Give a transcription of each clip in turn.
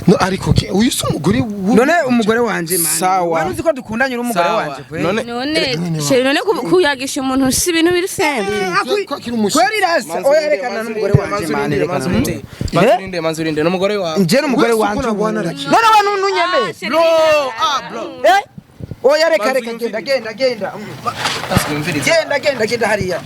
No, ariko uyu si umugore None umugore wanje man. Sawa. Wari uzi ko dukundanye uri umugore Sawa. wanje kweli? None None chéri, none kuyagisha umuntu si ibintu biri simple. Ko akiri umushitsi. Kweli rasa oya, rekana n'umugore wanje man, rekana n'umugore. Manzurinde, manzurinde n'umugore wawe. Nje n'umugore Wese wanje. uko nabona arakira. None we nunyemeye? Bro, ah bro. Eh? Oya, reka, reka, Manzi. genda, genda, genda. Asumvirize. Genda, genda, genda hariya.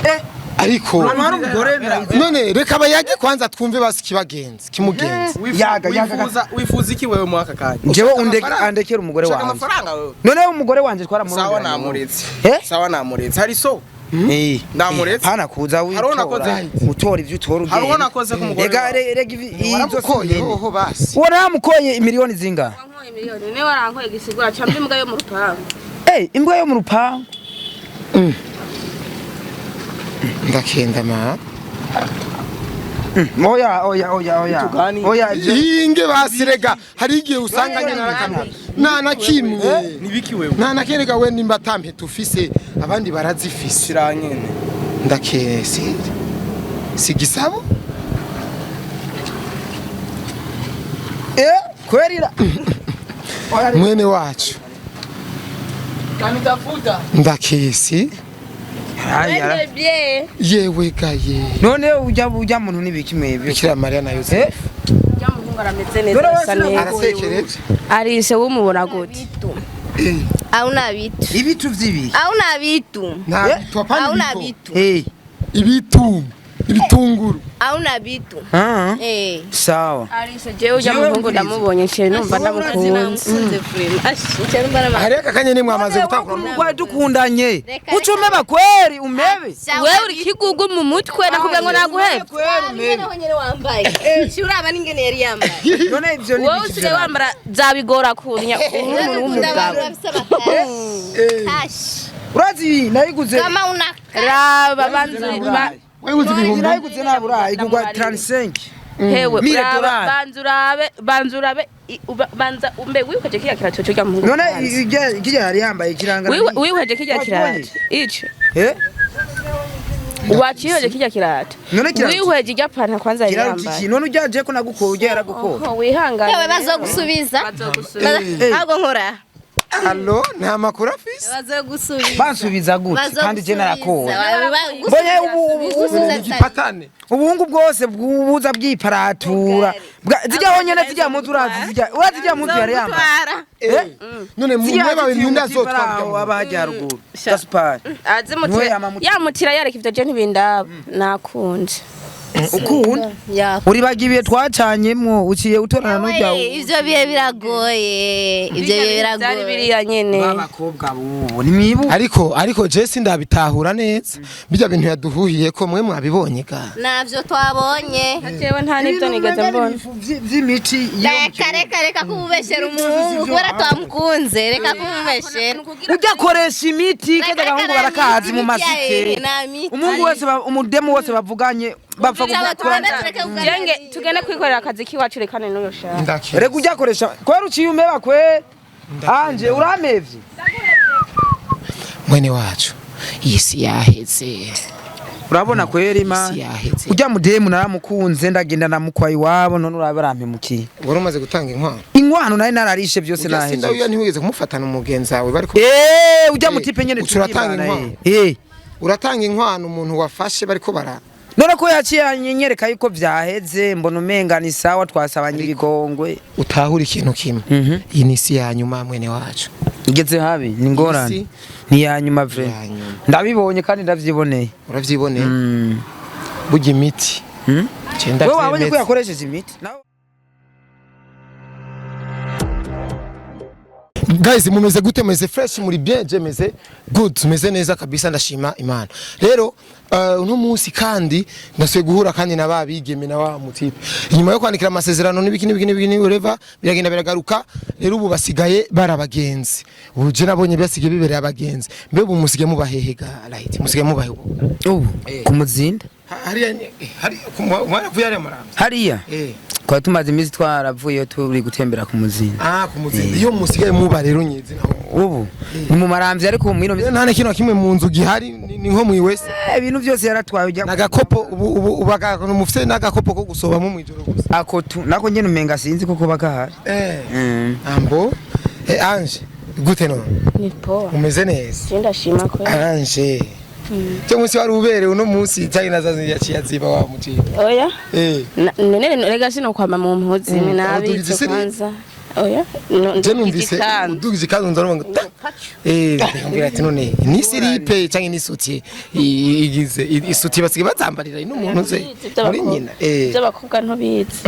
Eh, Ariko ahantu hari umugore ndabizi. None reka bayage kwanza, twumve basi kibagenzi kimugenzi. Yaga, yaga. Wifuza iki wewe mu aka kanya? Njyewe Ushaka amafaranga? andekera umugore Ushaka wanje. amafaranga wewe? None umugore wanje twaramurondera. Sawa, namuretse. Eh? Sawa, namuretse. Hari so. Eh. Ndamuretse. Hana kuza Hari uwo witora. nakoze. Utora ivyo utora ugenda. Hari uwo nakoze ku mugore Rega wawe. rega izo Waramukoye si hoho basi. uwo namukoye miliyoni zingahe? Wankoye miliyoni, niwe warankoye gisigura camba imbwa yo mu rupangu. Eh, imbwa yo mu rupangu. Ndakenda ma. Oya, oya, oya, oya. Tugani. Oya, Hinge basi, rega hari igihe usanga nyine arakamya nta na kimwe. Nibiki wewe? Nta na kimwe we, nimba atampeta ufise abandi barazifise. Shira nyene. Ndakese si gisabo. Eh, kweli ra. Oya, reka. Mwene wacu. Kanitafuta. Ndakesi. Ay, ara. Wende bien. Yewe gaye. None ujya muntu nibiki mwebwe? Bikira Mariya na Eh? Yosefu. Ujya muhungu arameze neza, None asa wese neza. Arasekereje. Arise wumubona gute? Eh, Hauna vitu. Ibitu vy'ibi. Hauna vitu. nta Eh? bitu, hapana. Hauna Ibitu. vitu. Eh. Ibitu, ibitunguru. Hauna vitu. Ah. Eh. Sawa. Arise, jewe ujya Jewe muhungu mbwiriza. ndamubonye chéri, numva ndamukunze. Hari aka kanya nimwe amaze gutangura. Kwa dukundanye. Reka, Uca umeba kweri, umebe. Wewe uri kigugu mu mutwe, nakubwiye ngo naguhebye. Kweri umebe. Uraba n'ingene yari yambaye. None ivyo ni Wowe ibiki usigaye vyo? wambara zabigora kunya uri umuntu Ukunda abantu w'umugabo. bafise amakashi. Kashi. Urazi iyi nayiguze. Kama una Raba banzu Wewe uzi ibihumbi. Nayiguze nabura igurwa 35. Hewe, Mille raba dolari. banzu urabe, banzu urabe, banza umbe wihweje kiya kirato cyo cya muhungu. None irya yari yambaye ikiranga. Wihweje kirya Wabonye? kirato ico. Eh? Wacihweje kirya kirato. None kirato. Wihweje irya panta kwanza yari Kiraruta iki? yambaye. None ujyaje ko nagukoye, ujya yaragukora. Oho, wihangane. Yewe, bazogusubiza. Bazogusubiza. Ntabwo nkora. Allo, nta makuru afise. Bazogusubiza. Bansubiza gute kandi je narakoye? Mbonye ubu Igipatane. ubuhungu bwose bwubuza bwiparatura. Zijya honyene, zijya muzu, urazi zijya, urazi zijya muzu yari yambaye. Eh, none Zijya mwe bawe zitiye ninde umutima azotwara? aho aba hajya haruguru gasupari. Azimutira Niwe yamamutira. yamutira yareka ivyo, je ntibindaba nakunze. Ukunda uribaga ibihe twacanyemwo, uciye utorana n'ujya. Ivyo bihe biragoye. Ivyo bihe Byari biragoye. biriya nyene. B'abakobwa bubu nimwibu. Ariko Jesse ndabitahura neza bijya bintu yaduhuhiye ko mwe mwabibonye ga. Navyo twabonye. Jewe nta n'ivyo nigeze mbona. Vy'imiti yo mu Reka, reka, reka kumubeshera umuhungu kubera twamukunze. Reka kumubeshera. Ujya akoresha imiti kajya agahungu barakazi mu masite. Umuhungu wese umudemu wose bavuganye bapfa gukora. Jenge tugende kwikorera akazi kiwacu, rekane n'uyo shaka. Ndakira. Reka ujya akoresha kwera uciye umeba kwe anje uramevye. Mwene wacu, iyi si yaheze. Urabona kweri ma Isi yaheze. ujya mudemu naramukunze, ndagenda namukwa iwabo, none urabe arampemukiye. Wari umaze gutanga inkwano? Inkwano nari nararishe byose. Ujya sinda Nahejeje. uya ntiwigeze kumufatana umugenzi wawe bari Eh, ujya Eh, mutipe nyene uca uratanga tukibana, inkwano. eh. Eh. Uratanga inkwano umuntu wafashe bariko bara None ko yaciye anyereka yuko vyaheze, mbona umenga ni sawa, twasabanye ibigongwe. Utahura ikintu kimwe, iyi ni isi ya nyuma, mwene wacu. Igeze habi ni ngorane. Isi- Ni ya nyuma vre. Ya nyuma. Ndabibonye kandi ndavyiboneye. Uravyiboneye. Mm. Burya imiti. Mm? Cenda. Wewe wabonye ko yakoresheje imiti? Guys, mumeze gute? Meze fresh? Muri bien? Je meze good, meze neza kabisa, ndashima Imana. Rero uno munsi kandi ndasubiye guhura kandi na babigeme na wa mutipe inyuma yo kwandikira amasezerano n'ibiki n'ibiki n'ibiki n'ibiki, biragenda biragaruka. Rero ubu basigaye barabagenzi. Ubu je nabonye byasigaye bibereye abagenzi. Mbe ubu musigaye mubahehega right? Musigaye mubahe ubu? Ubu kumuzinda. Hariya hari kumwana kuya maramba. Hariya. Eh. Twari tumaze iminsi twaravuyeyo turi gutembera ku Muzinda. Ah, ku Muzinda. Iyo musigaye muba rero nyezi naho? Ubu ni mu Maramvya, ariko ubu mwino Rero nta na kintu na kimwe mu nzu gihari, ni nko mwiwese. Ibintu byose yaratwaye ujya. Nagakopo ubu ubaga mufite n'agakopo ko gusobamo mwijoro gusa. Ako tu nako nyene umenga sinzi kuko bagahari. Ambo Ange, gute none? Ni poa. Umeze neza? Je ndashima ko. Ange, cyo munsi wari uberewe uno munsi cyangwa nazazi yaciye aziba wa muciye? Oya. None rega sino kwama mu mpuzi Aho dugize nabitse isiri? kwanza. Oya. No, Je numvise udugije kandi nzarumva ngo ta. Ndambwira ati none ni siripe cyangwa ni sotie igize isuti basigaye bazambarira ino muntu ze muri nyina. By'abakobwa ntubizi.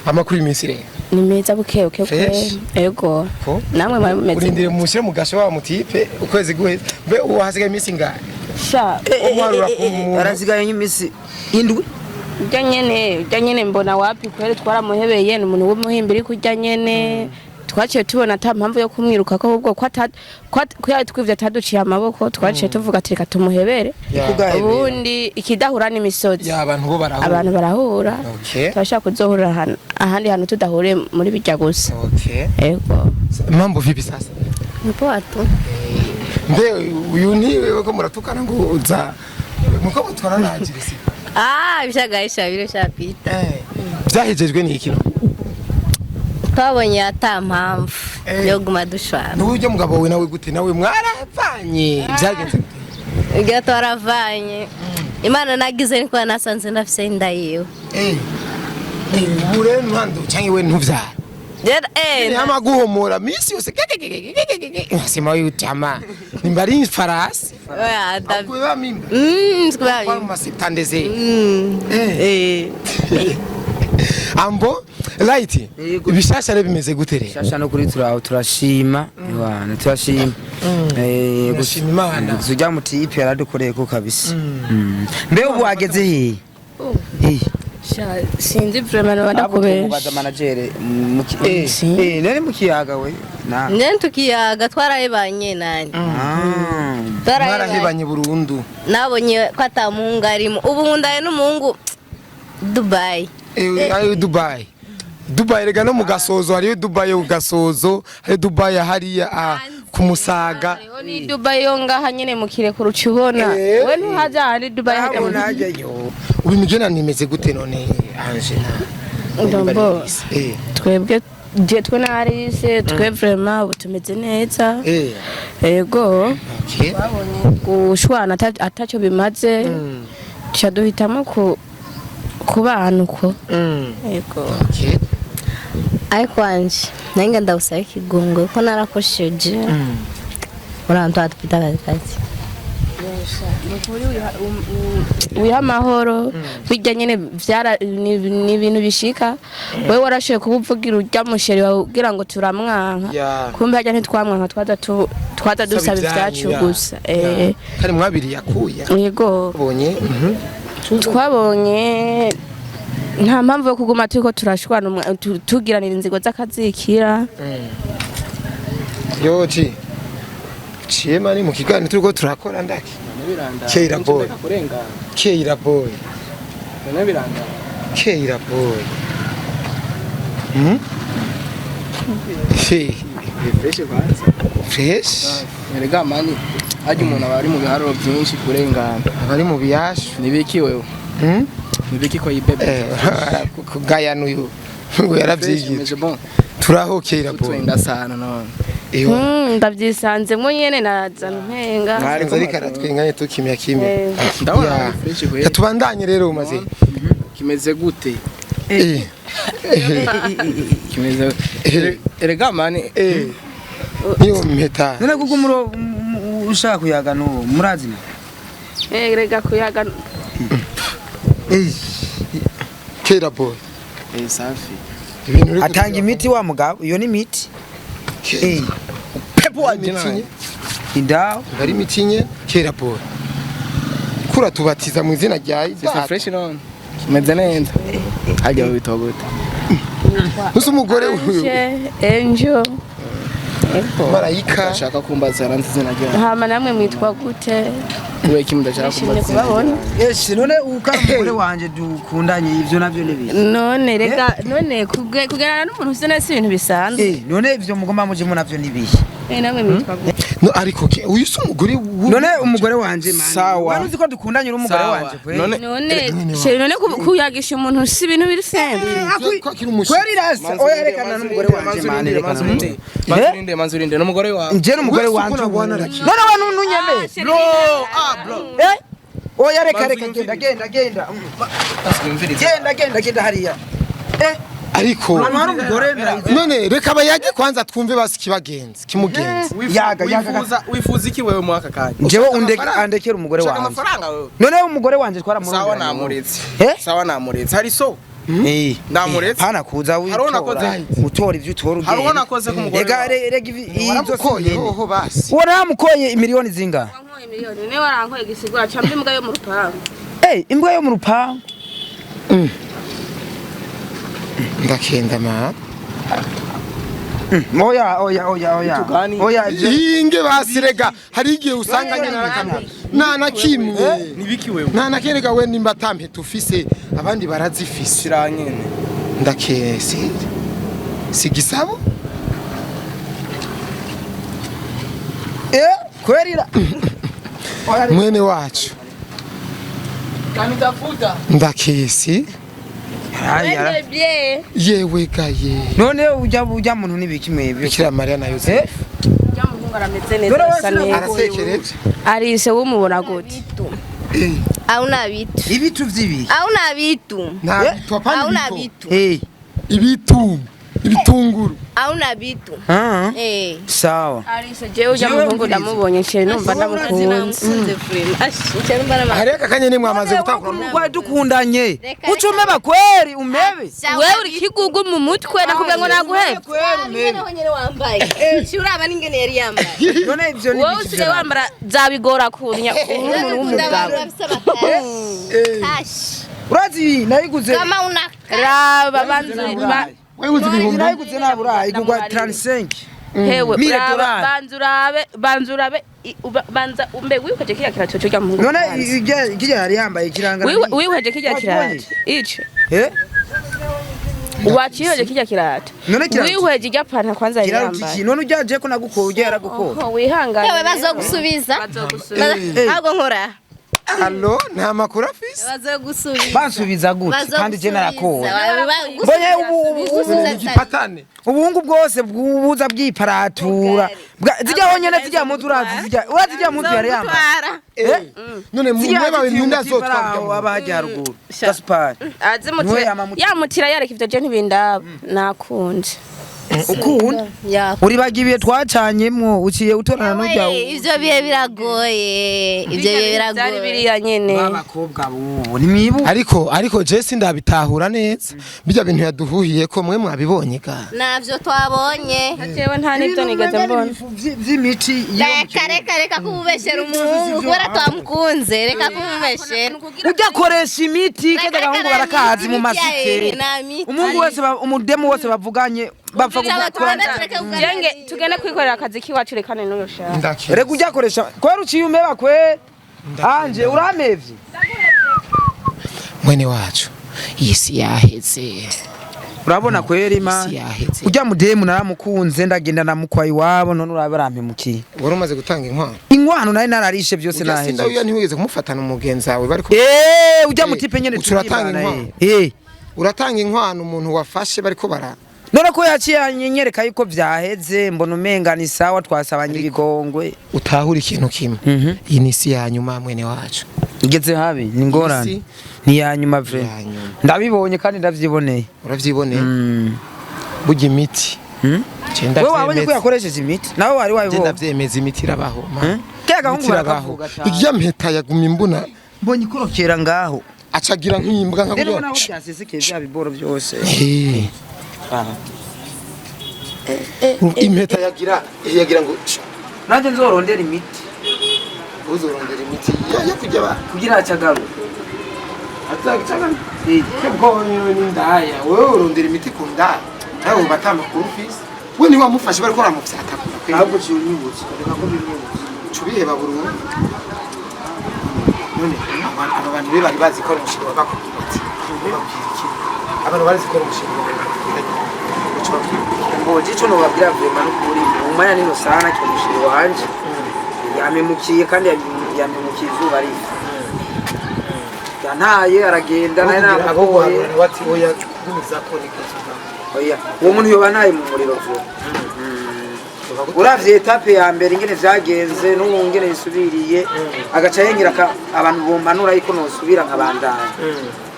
Amakuru y'iminsi rero? Ni meza buke buke. Fresh. Ego. Ko? Namwe mwari mumeze? Urindire mushyire mu gasho wa mutipe ukwezi guheze. Mbe ubu hasigaye iminsi ingahe? Sha. Umuharura ku muntu. Yarasigaye nk'iminsi 7. Urya nyene mbona wapi kwere, twaramuhebeye, ni umuntu w'umuhimbiri kurya nyene. Twaciye tubona ata mpamvu yo kumwiruka ko, ahubwo ko ko twivye ataduciye amaboko, twaciye tuvuga ati reka tumuhebere. Kugahebera. Ubundi ikidahura n'imisozi. Ya, abantu bo barahura. Abantu barahura. Okay. Turashaka kuzohurira ahandi hantu tudahuriye muri bijya gusa. Okay. Ego. Mambo vipi sasa? Ni poa tu. Mbe uyu ni wewe ko muratukana ngo uza muko mutwara nangire si? Ah, bishagaisha bile shapita. Byahejejwe ni iki? Twabonye ata mpamvu Eh. yo guma dushwana. N'uburyo mugabo we nawe gute, nawe mwaravanye, byagenze gute? Ubwo twaravanye. Imana nagize niko nasanze ndafise inda yiwe. Ubu rero ntandu cyangwa iwe ntuvyara? Rero eh Yama guhomora misi yose sima yutama nimba ari ifarasi. Oya, Akuba mimba. Sikuba. Kwa masitandeze. Eh. Ambo light. Yego. Ibishasha rero bimeze gute rero? Shasha no kuri turaho turashima. Iwana turashima. Turashima Imana. Gusa ujya mu tipe yaradukoreye ko kabisa. Mbe ubu wageze hehe? Eh. Sha, sinzi vraiment Mubaza ndakubesha. manager nari mu kiyaga we na. Nene tukiyaga twarahebanye nani. Ah. Twarahebanye. Mwarahebanye burundu? Nabonye ko ata muhungu arimo. Ubu nkundaye n'umuhungu Dubai. Ayo Dubai. Dubai rega no mu Gasozo hariyo Dubai yo ku Gasozo, hariyo Dubai hariya ku Musaga. Hariho ni Dubai yo ngaha nyene mu Kirekuru ucubona. We ntuhaja ahandi Dubai hajya mu Ndabona hajyayo. Ubu imigenderanire imeze gute none, Ange na Ndambo. Twebwe je twe na Alice, twe vraiment ubu tumeze neza. Ego. Okay. Gushwana ataco bimaze, tuca duhitamo ku kubana uko. Ego. Okay. Ariko wanje nange ndagusaba ikigongwe ko narakosheje. Uriya twatwita kazi. Wiha amahoro, bijya nyene vyara ni ibintu bishika. Wewe warashoboye kuba uvugira urya musheri wawe ugira ngo turamwanka. Kumbe harya ntitwamwanka, twaza dusaba ivyacu gusa. Kandi mwabiri yakuya. Yego. Bonye. Twabonye nta mpamvu yo kuguma turiko turashwana tugiranira inzigo z'akazikira. Yoji. Ciye mani mu kiganiro turiko turakora ndaki. Keira boy. Kurengana. Keira boy. None birandaba. Keira boy. Hey, Fresh kwanza. fresh. Erega mani hajya umuntu aba ari mu biharuro byinshi kurengana. Abari mu biyashu. Nibiki wewe? Nibiki ko yibebe? Kugaya n'uyu. Ngo yaravyigize. Meze bon. Turaho Keira boy. Tutwenda sana none. Iyo. Ndavyisanzemwo nyene naza mpenga. Mwariko ariko aratwenganye tukimya kimya. Ndabona Ya. ari fresh kweli. Tubandanye rero umaze. Kimeze gute? Eh. Kimeze Erega mani Niyo mpeta. None kuko umuro ushaka kuyaga n'uwo murazina. Rega kuyaga. Keira boy. Safi. Ibintu uri Atanga imiti wa mugabo, iyo ni imiti. Pepo wa Imitinye. Indawo. Bari imitinye Keira boy. Kura tubatiza mu izina rya Sasa Data. fresh none. Kimeze neza. Hajya witwa gute? Uzi umugore uyu Ange, Angel. Ego. marayika. Ashaka kumbaza yaranze izina ryawe. Hama namwe mwitwa gute? Kubera iki mudashaka Nishimye kumbaza? kubabona. Yes, none ukari umugore wanje dukundanye, ivyo navyo ni bibi? None rega, none kuganira n'umuntu usa si ibintu bisanzwe. None ivyo mugomba mujemo navyo ni bihe? Namwe mwitwa gute? No, ariko uyu si umugore None umugore wanje man. Sawa. Wari uzi ko dukundanye, uri umugore Sawa. wanje kweli. None None chéri, none kuyagisha umuntu si ibintu biri simple. Ko akiri umushitsi. Kweli rasa, oya, rekana n'umugore wanje man, rekana. Manzi urinde, manzi urinde n'umugore wawe. Nje n'umugore Wese uko wanje. nabona arakira. None we nunyemeye? Bro, ah bro. Eh? Oya, reka, Manzi reka, yumvirize. genda, genda, genda. Yumvirize. Genda, genda, genda hariya. Ariko Hano hari umugore ndabizi. None reka bayage kwanza, twumve basi kibagenzi kimugenzi. Yaga, yaga. Wifuza iki wewe muri aka kanya? Njyewe Ushaka amafaranga? andekera umugore Ushaka wanje. amafaranga wewe? None umugore wanje twaramurondera. Sawa, namuretse. Eh? Sawa, namuretse. Hari so Eh. Ndamuretse. Pana kuza Hari uwo witora. nakoze. Utora ivyo utora ugenda. Hari uwo nakoze ku mugore Rega wawe. rega izo Waramukoye si hoho basi? Uwo namukoye miliyoni zingahe? Wankoye miliyoni, ne warankoye gisigura camba imbwa yo mu rupangu. Eh, imbwa yo mu rupangu. Ndakenda ma. Oya, oya, oya, oya. Tugani. Oya, Hinge basi, rega hari igihe usanga nyine narakamwe nta na kimwe. Nibiki wewe? Nta na kimwe we, nimba atampeta ufise, abandi barazifise. Shira nyene. Ndakese si gisabo. Eh, kweli ra. Oya, reka. Mwene wacu. Kanitafuta. Ndakesi. Ay, ara. Bien. Yewe gaye. None ujya muntu nibiki mwebwe? Bikira Mariya na Eh? Yosefu. Ujya muhungu arameze neza, None asa wese neza. Arasekereje. Arise, wumubona gute? Hauna vitu. Ibitu vy'ibiki? Hauna vitu. Nta Eh? bitu, hapana. Hauna Ibitu. vitu. Eh. Ibitu, ibitunguru. Hauna vitu. Ah. Eh. Sawa. Arise, jewe ujya Jewe muhungu mbwiriza. ndamubonye chéri, numva ndamukunze. Namukunze vraiment. Ash, cyane mbana ma. Hariya akanya nimwe amaze gutangura. Kwa dukundanye. Reka, Uca umeba kweri, umebe. Wewe uri kigugu mu mutwe, nakubwiye ngo naguhebe. Kweri umebe. Ngene nyene wambaye. Shuraba n'ingene yari yambaye. None ivyo ni Wowe ibiki usigaye vyo? wambara zabigora kunya uri umuntu Ukunda abantu w'umugabo. bafise amakashi. Kashi. Urazi nayiguze. Kama una Raba banzu Wewe uzi ibihumbi. Nayiguze nabura igurwa 35. Hewe, Mille raba dolari. banzu urabe, banzu urabe, banza umbe wihweje kiriya kirato cyo rya muhungu. None kwanza. ijya yari yambaye ikiranga. Wihweje kiriya kirato ico. Eh? Waciheje kirya kirato? None kirato. Wihweje irya panta kwanza yari Kiraruta yambaye? iki? None ujyaje ko nagukora, ujya yaragukora. Oho, wihangane. Yewe, bazogusubiza. Bazogusubiza. Ntabwo nkora. Allo, nta makuru afise. Bazogusubiza. Bansubiza gute kandi je narakowe? Mbonye Mbonye Igipatane. Ubuhungu bwose bwubuza bwiparatura. Zijya honyene, zijya muzu, urazi zijya, urazi zijya muzu yari yambaye. Eh, none mwe bawe ninde azotwara? Abajya haruguru gasupari. Azimutira. Niwe yamamutira. Yamutira, yareka ivyo, je ntibindaba, nakunze. Ukunda uribaga ibihe twacanyemwo, uciye utorana n'ujya. Ivyo bihe biragoye. Ivyo bihe Byari biragoye. biriya nyene. B'abakobwa bubu nimwibu. Ariko Jesse ndabitahura neza bijya bintu yaduhuhiye ko mwe mwabibonye ga. Navyo twabonye. Jewe nta n'ibyo nigeze mbona. Vy'imiti iyo mu Reka, reka, reka kumubeshera umuhungu kubera twamukunze. Reka kumubeshera. Ujya akoresha imiti Reka, kajya reka, agahungu nta barakazi mu miti masite. nta miti. Umuhungu wese umudemu wose bavuganye bapfa gukora. Jenge tugende kwikorera akazi kiwacu, rekane n'uyo shaka. Ndakira. Reka, ujya akoresha kwera uciye umeba kwe anje uramevye. Mwene wacu, iyi si yaheze. Urabona kweri ma Isi yaheze. ujya mudemu naramukunze, ndagenda namukwa iwabo, none urabe barampemukiye. Wari umaze gutanga inkwano? Inkwano nari nararishe byose. Ujya sinda Nahejeje. uya ntiwigeze kumufatana umugenzi wawe bari Eh, ujya Eh, mutipe nyene. uca uratanga Turibana, inkwano. eh. Uratanga inkwano umuntu wafashe bariko bara None ko yaciye anyereka yuko vyaheze, mbona umenga ni sawa, twasabanye ibigongwe. Utahura ikintu kimwe, iyi ni isi ya nyuma, mwene wacu. Igeze habi, ni ngorane. Isi Ni ya nyuma vre. ya nyuma. Ndabibonye kandi ndavyiboneye. Uravyiboneye. Burya imiti. Je Wewe wabonye ko ndavyemeza. yakoresheje imiti, nawe wari Je wabibonye. ndavyemeza, imiti irabaho ma. Kaya gahungu Imiti irabaho. barakavuga cane. Irya mpeta yagumye imbuna. Mbonye ikorokera ngaho. Acagira nk'imbwa nka Rero kurya. naho byasesekeye bya biboro byose. Eh. Impeta yagira ngo Nanjye nzorondera imiti. Uzorondera imiti yo kujya ba Kugira acagaruke. Azagicaga bwo n'indaya, wewe urondera imiti ku ndaya, nawe uba atamakuru ufise, we ntiwamufashe bariko baramufyatakura. Ahubwo ciye unyibutse, reka ko binyibutse. Cubiheba burundu. None aba bantu be bari bazi ko ari umushinga bakubwira ati babwira iki? Abantu bari ko ari umushinga bakubwira icyo babwira. Mboje ico nobabwira vraiment n'ukuri mu mwanya nino sana kimushiri wanje yamemukiye kandi yamemukiye izuba riva yantaye aragenda naye abo namugoye. guhanura bati oya gumiza ko ni kazuba. Oya, uwo muntu yoba ntaye mu muriro vuba. Uravye etape ya mbere ingene vyagenze n'ubu ingene bisubiriye agaca yengera abantu bompanura yuko nosubira nkabandanya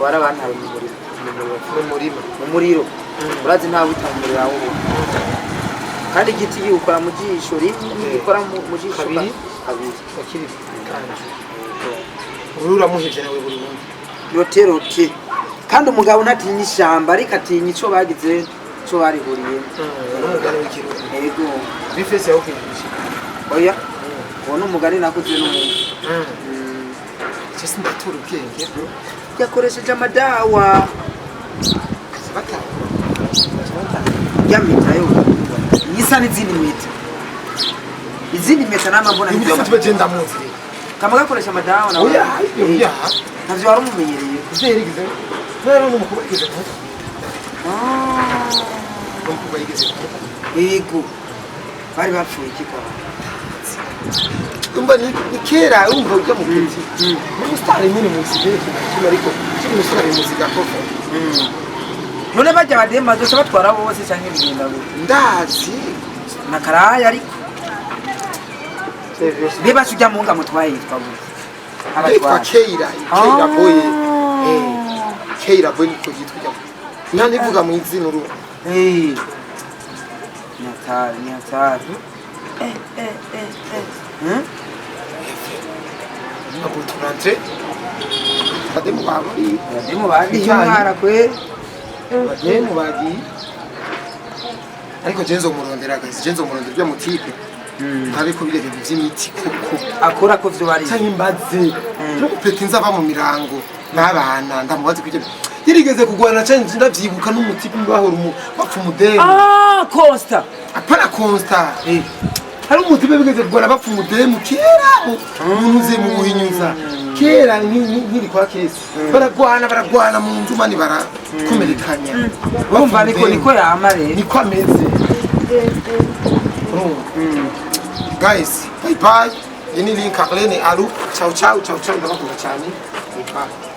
warabantaye mu muriro, mu muriro. Mu murima. Mu muriro urazi ntawe wita mu muriro awubona kandi igiti giwukora mu jisho rimwe ntigikora mu jisho Kabiri? Kabiri. Bakiri kanje uri uramuhevye nawe buri wundi. Rote rote kandi umugabo ntatinya ishamba ariko atinya ico bagize ico barihuriyemo. N'umugani w'ikirundi. Yego. Bifese yaho kwigisha. Oya, uwo ni umugani nakuze n'umuntu. Cyo sindatura ubwenge bro. Yakoresheje amadawa. Kaza batahura. Ya mita yo isa n'izindi mita, izindi mita nama mbona. Ibyo tuba genda munsi rero. Kama gakoresha amadawa nawe. Oya, oya. Ntavyo wari umumenyereye. Ivyo rero n'umukobwa yigeze kumukunda. N'umukobwa yigeze kumukunda. Yego, bari bapfuye iki kaba? Umva ni kera urumva ujya mu kiti. N'umusitari nyine mu nsi yerekana kimwe ariko kiri umusitari mu zigakofa. None bajya bademu bazoca batwara bose canke bigenda gute? Ndazi. Na karaya ariko mbe baca ujya mu nga mutwaye yitwa gute? Yitwa Abatwara. Keira, Keira boy. Keira boy niko yitwa ujya. Nta nivuga mu izina uru. Eh. Ni hatari, ni hatari. Eh, eh, eh, eh. Hmm? Abo turantre. Bademu babari. Abademu bariye umwana kwe. Bademu bagiye. Ariko je nzomurondera guys, je nzomurondera ibyo mutipe. Ariko biriya bintu by'imiti koko. Akora ko vyo bari. Cyangwa imbaze. N'umupeti nzava mu mirango n'abana ndamubaze kubyo. Yarigeze kugwana cyane ndavyibuka n'umutipe bahora umu bapfa umudemu. Ah, Costa. Apana Consta. Hari umutipe bigeze kugwana bapfa umudemu kera umuntu uze mu buhinyuza. Kera nkiri kwa kesi. Baragwana baragwana mu nzu mani barakomerekanya. Urumva niko yama rero. Niko ameze. Urumva? Guys, bye bye. Iyi ni link Arlene Alu. Ciao ciao ciao ciao ndabakunda cyane. Bye bye.